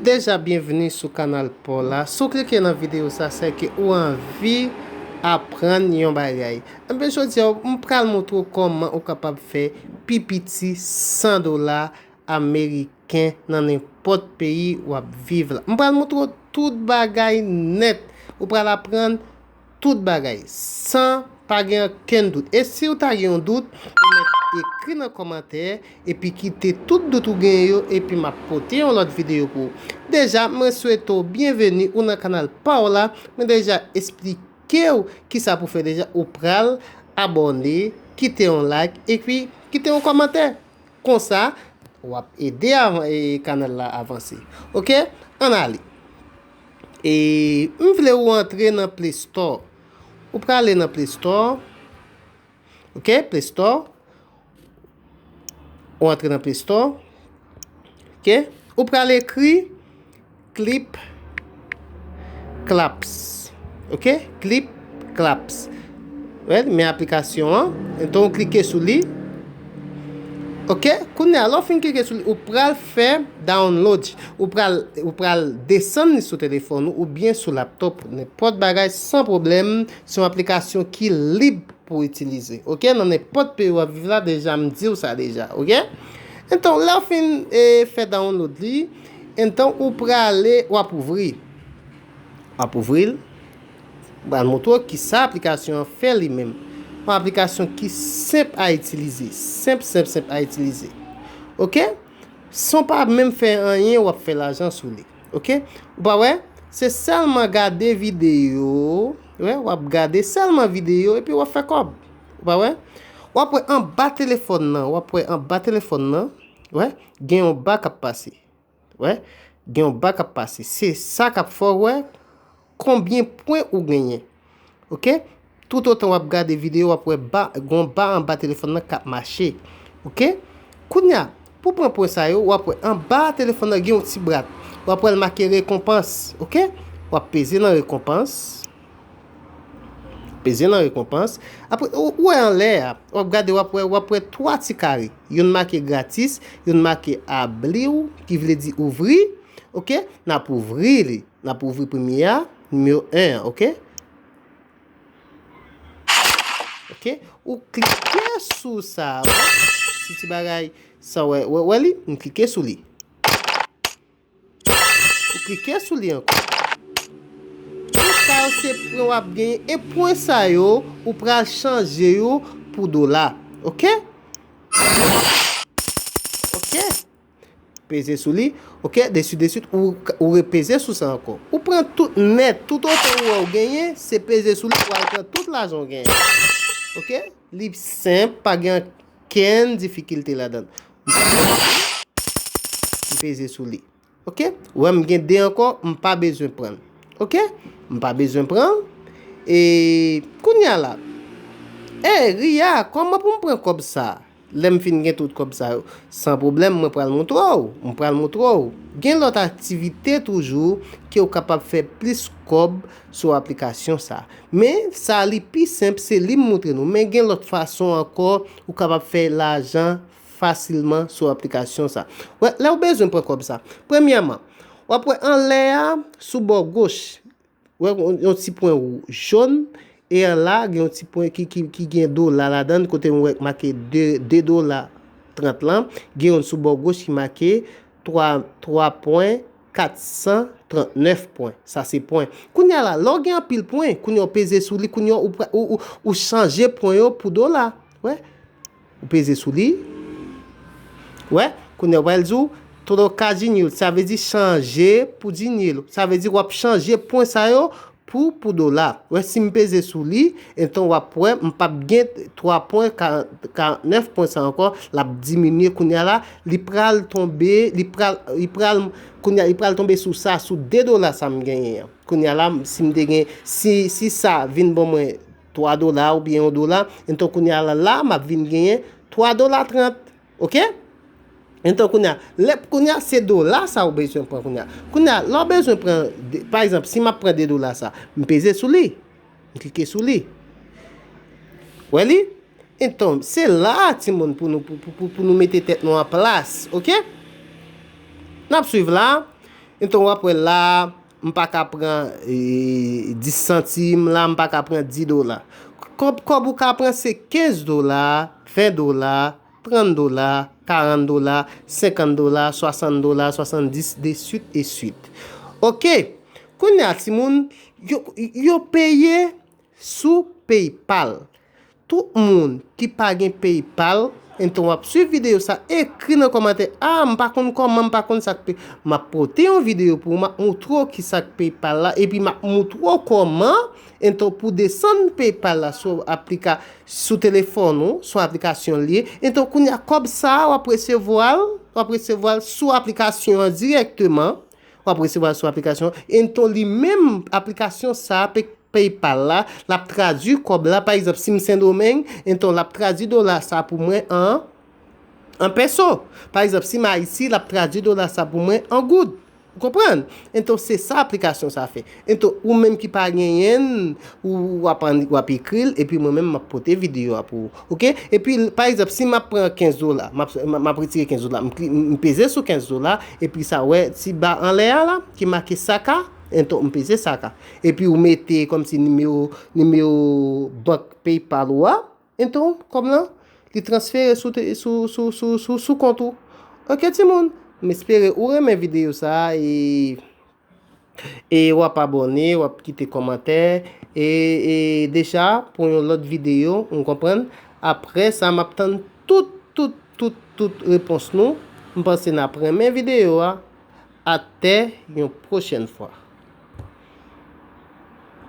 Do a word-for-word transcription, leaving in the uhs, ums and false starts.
Deja, byenveni sou kanal pa w la. Si w klike nan videyo sa, se ke ou anvi aprann yon bagay. Enben, jodi a, m pral montre w kòman ou kapab fè pi piti san dola ameriken nan nenpòt peyi w ap viv la. M pral montre w tout bagay nèt. Ou pral aprann tout bagay san pa gen okenn dout. E si w ta gen yon dout, ou mèt ekri nan kòmantè epi kite tout dout ou genyen yo, epi m ap pote yon lòt videyo pou ou. Deja, mwen swete w byenveni ou nan kanal pa w la. Mwen deja esplike w kisa pou fè deja. Ou pral abòne, kite yon like, epi kite yon kòmantè. Konsa, w ap ede avan, e, kanal la avanse. Oke? Ann ale. E, m vle ou antre nan Play Store. Ou prale nan Play Store. Oke? Play Store. Ou antre nan Play Store. Oke? Ou pral ekri Clip Claps. Oke? Clip Claps. Wè, men aplikasyon an. Enton, ou klike sou li. Oke? Kounye a, lè w fin klike sou li, ou pral fè download. Ou pral, ou pral desann li sou telefòn ou oubyen sou laptop, nenpòt bagay, san pwoblèm. Se yon aplikasyon ki lib pou itilize. Oke? Nan nenpòt peyi w ap viv la, deja, m di w sa deja. Oke? Enton, lè w fin, e, fè download li, enton, ou prale, w ap ouvri. W ap ouvri l. M pral montre w kisa aplikasyon an fè li menm. Yon aplikasyon ki senp a itilize. Senp, senp, senp a itilize. Oke? San w pa menm fè anyen, w ap fè lajan sou li. Oke? Ou pa wè? Se sèlman gade videyo. Wè, w ap gade sèlman videyo epi w ap fè kòb. Ou pa wè? W ap wè anba telefòn nan. W ap wè anba telefòn nan. Wè, gen yon ba k ap pase. Wè, gen yon ba k ap pase. Se sa k ap fè w wè konbyen pwen ou genyen. Oke? Toutotan w ap gade videyo, w ap wè ba, gen yon ba anba telefòn nan k ap mache. Oke? Kounye a, pou pran pwen sa yo, w ap wè anba telefòn nan gen yon ti brat. W ap wè l make rekonpans. Oke? W ap peze nan rekonpans. Peze nan rekonpans. Apre, ou, ou wè anlè a, w ap gade, w ap wè, w ap wè twa ti kare. Youn make gratis, youn make abriw, ki vle di ouvri. Oke? N ap ouvri li. N ap ouvri premye a, nimewo en an, oke? Oke? Ou klike sou sa, wè? Ti ti bagay, sa, wè, wè, wè li? M klike sou li. Ou klike sou li ankò. Tout sa yo se pwen w ap genyen. E pwen sa yo, ou pral chanje yo pou dola. Oke? Oke? Peze sou li. Oke? Desi, desi, ou, ou repeze sou sa ankò. Ou pran tout nèt, tout otan ou wè ou genyen, se peze sou li pou al pran tout lajan ou genyen. Oke? Li senp, pa gen okenn difikilte ladan l. M peze sou li. Oke? Ou wè m gen de ankò, m pa bezwen pran l. Oke? M pa bezwen pran l. E kounye a la. E, Ria, kòman pou m pran kòb sa? Lè m fin gen tout kòb sa yo, san pwoblèm, mwen pral montre w. Mwen pral montre w. Gen lòt aktivite toujou ke w kapab fè plis kòb sou aplikasyon sa. Men, sa li pi senp, se li m montre nou. Men gen lòt fason ankò ou kapab fè lajan fasilman sou aplikasyon sa. Wè, lè w bezwen pran kòb sa, premyèman, w ap wè anlè a, sou bò goch, wè, yon, yon ti pwen wou-, jòn, e anla, gen yon ti pwen ki, ki, ki gen dola ladan l, kote m wè k make de, de dola trant lan, gen youn sou bò goch ki make twa, twa pwen kat san trant nèf pwen. Sa se pwen. Kounye a la, lè w gen anpil pwen, kounye a w peze sou li, kounye a ou, ou, ou, ou chanje pwen yo pou dola. Wè. Ou peze sou li. Wè, kounye a w pral di w, trocar dinheiro, sa vle di chanje pou dinheiro. Sa vle di w ap chanje pwen sa yo pou, pou dola. Wè, si m peze sou li, enton w ap wè, m p ap gen twa pwen karant, karant nèf pwen sa ankò, l ap diminye kounye a la, li pral tonbe, li pral, li pral, kounye a, li pral tonbe sou sa, sou de dola sa m genyen an. Kounye a la, si m te gen, si, si sa vin ban mwen twa dola oubyen yon dola, enton kounye a la, la, m ap vin genyen twa dola trant. Oke? Enton kounye a, lè, kounye a, se dola sa ou bezwen pran kounye a. Kounye a, lè w bezwen pran, de, pa egzanp, si m ap pran de dola sa, m peze sou li. M klike sou li. Wè li? Enton, se la, timoun, pou nou, pou, pou, pou, pou nou mete tèt nou an plas, oke? N ap swiv la. Enton w ap wè la, m pa ka pran dis santim la, m pa ka pran dis dola. Kòb ou ka pran se kenz dola, ven dola, trant dola, karant dola, senkant dola, swasant dola, swasanndis, de swit e swit. Oke. Kounye a timoun, yo peye sou PayPal. Tout moun ki pa gen PayPal, enton w ap swiv videyo sa, ekri nan kòmantè, a, m pa konn kòman, m pa konn sa k pe. M ap pote yon videyo pou ou, m ap moutre w ki sa k PayPal la, epi m ap moutre w kòman, enton pou desann PayPal la sou aplika, sou telefòn ou, sou aplikasyon l ye. Enton kounye a kòb sa a, w ap resevwa l, w ap resevwa l sou aplikasyon an dirèkteman. W ap resevwa l sou aplikasyon. Enton li menm aplikasyon sa a, PayPal la, l ap tradui kòb la. Pa egzanp, si m Sendomeng, enton l ap tradui dola sa pou mwen an, an peso. Pa egzanp, si m Ayiti, l ap tradui dola sa pou mwen an goud. Ou konprann? Enton se sa aplikasyon sa fè. Enton ou menm ki pa genyen l, ou w ap ekri l, epi mwen menm m ap pote videyo a pou ou. Oke? Epi pa egzanp, si m ap pran kenz dola, m ap retire kenz dola, m peze sou kenz dola, epi sa wè ti ba anlè a la, ki make saka, enton m peze saka. Epi ou mete kòmsi nimewo, nimewo bank PayPal ou a, enton kòb lan, li transfere sou, sou, sou, sou, sou, sou kont ou. Oke timoun, m espere ou renmen videyo sa a, e e w ap abòne, w ap kite kòmantè, e, e deja pou yon lòt videyo, ou konprann? Apre sa, m ap tann tout, tout, tout, tout repons nou. M panse n ap renmen videyo a. Atè yon pwochèn fwa.